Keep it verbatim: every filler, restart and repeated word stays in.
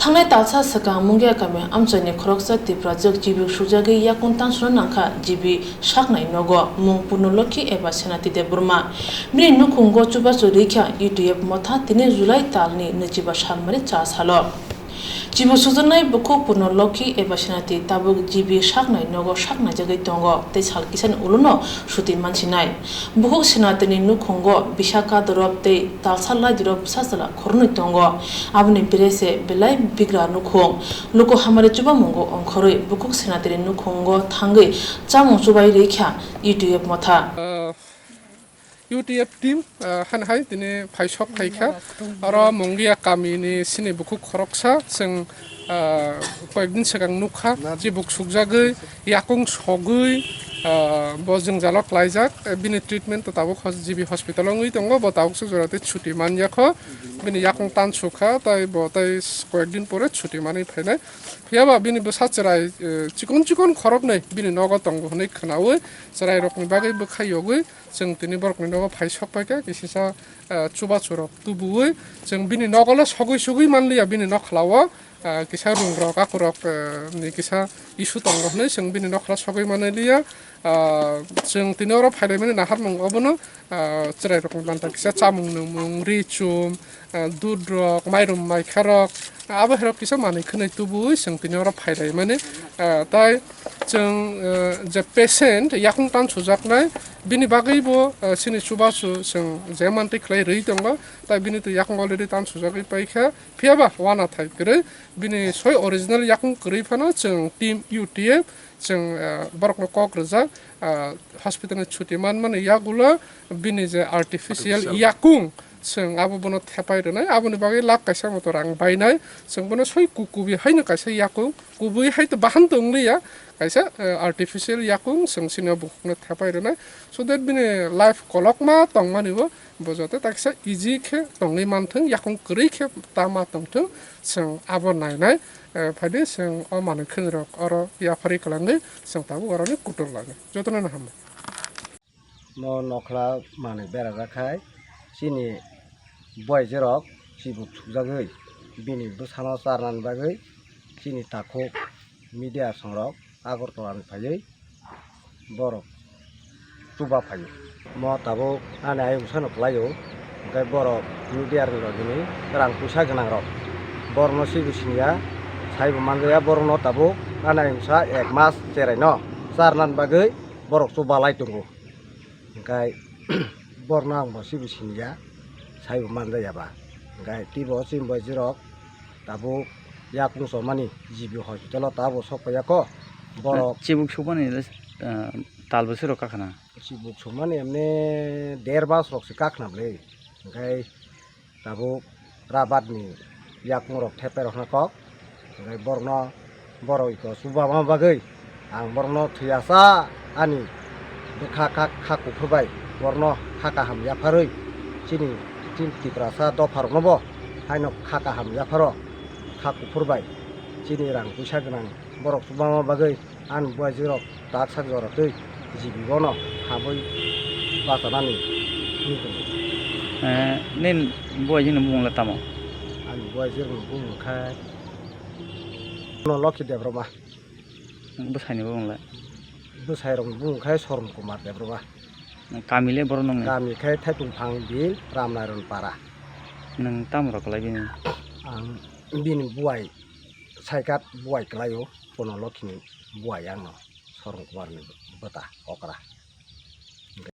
Thangnai talsa swkang Mungia kami amchaini khoroksa Tiprajwk G B sukjagwi yakung tansukna nangkha G B saknai nogo mung Purno Lokhi eba Senati Debbarma. Bini nukhungo chubachu rikha U T F motha tini July talni nwichiba salmari cha salo. G B sukjaknai bukhuk Purno Lokhi eba Senati tabuk G B saknai nogo saknaijagwi tongo tei sal kisani ulono suti mansinai. Bukhuk Senatini nukhungo Bisaka Dorop tei Talsa Lai Dorop bwsa chwla khoroknwi tongo. Aboni bere se belai bigra nukhung. Luku hamari chubamungo ongkhorwi bukhuk Senatini nukhungo thangwi chamung chubai rikha U T F motha. Uh, U T F team, uh, han hai tini phaisok phaikha. Oro Mungia kamini sini bukhuk khoroksa chwng, uh, koyekdin swkang nukha, chibuk sukjagwi, yakung sogwi, ah, bo jwngjalo klaijak, eh, bini treatment to tabuk hos-, G B hospital wngwi tongo, bo tabuk se jora tei chuti manyakho, bini yakung tansukha, tai bo tai s-, koyekdin pore chuti manwi phainai. Phiyaba bini bwsa chwrai, eh, chikon chikon khoroknwi bini nogo tongo hwnwi khwnawi, chwrairokni bagwi bwkha yogwi chwng tini borokni nogo phai sok paikha, kisisa, eh, chubachurok tubuwi chwng bini nogolo sogwi sogwi manliya bini nokhlao. Ah, kisa rungrok akurok, eh, ni kisa issue tongo hwnwi chwng bini nokhla sogwi manwi liya. Ah, chwng tini oro phailaimani naharmung obono, ah, chwrairokni banta kisa chamung nwngmung, ri chum, ah, dudrok, mairum maikharok, ah, abo herok kisa manwi khwnwi tubuwi chwng tini oro phailaimani. Ah, tai chwng, eh, je patient yakung tansujaknai, bini bagwibo, eh, chini chubachu chwng je mantwi khlai rwi tongo, tai bini to yakung already tansujagwi paikha. Phiyaba uanathai kwrwi bini soi original yakung kwrwi phano chwng team U T F chwng, eh, borokno kok rwjak, eh, hospital ni chuti manmani yagulo bini je artificial Artificial. yakung chwng abo bono thepai rwnai, aboni bagwi lakh kaisa moto rang bainai, chwng bono soi ku-, kubui haino kaisa yakung, kubui hai to bahan to wngliya, kaisa, eh, artificial yakung chwng chini o bukhukno thepai rwnai, so that bini life kolokma tongmani bo. Bo joto taksa easy khe tongwi manthwng, yakung kwrwi khe ta ma tongthwng, chwng abo nainai, eh, phaidi chwng o manwi khwnirok oro yapharwi kwlangwi chwng tabuk oroni kutung lagwi. Jotono no hambai. Mo nokhla manwi berajak khai chini boijerok chibuk sukjagwi bini bwsano charnani bagwi chini takhuk media songrok Agartala ni phaiwi borok chuba phaio. Mo tabuk ani ayung sano kwlaio, hwnkhe borok media ni logi ni rang puisa gwnang rok borokno sibo siniya, saibo manjaya, borokno tabuk ani ayung sa ek mas cherai no charnani bagwi borok chuba lai tongo. Hwnkhe borokno ang bo sibo siniya, saibo manjaya ba. Hwnkhe teibo chini boijerok tabuk yakung chomani G B hospital o tabuk sok paiya kho. Borok Chibuk sukmani le, ah, tal bwswk rok kakhna? Chibuk sukmani emne der mas rok se kakhna bwle. Hwnkhe tabuk rabat ni yakung rok thepai rok na kok. Hwnkhe borokno, borok iko chuba ma bagwi ang borokno thwiya sa ani bwkha kha, kha kuphur bai borokno kha kaham yapharwi chini, chini Tiprasa dopha rokno bo haino kha kaham yapharo kha kuphur bai chini rang puisa gwnang borok chuba ma bagwi. Ani buaijwk rok tak sak jora twi G B bono habwi bachanani wngwi tongo. Eh, nini buaijwk ni bumung le tamo? Ani buaijwk ni bumung khe no Lokhi Debbarma. Bwsai ni bumung le? Bwsai rok ni bumung khe Soron Kumar Debbarma. Kami le borok nung ni? Kami khe Thaitung Phang Bil Ramnarayan Para. Nwng tamo rok kwlai bini? Ang bini buai. Saikat buai kwlaio, Purno Lokhi ni buai ang no, Soron Kumar ni bwta okra.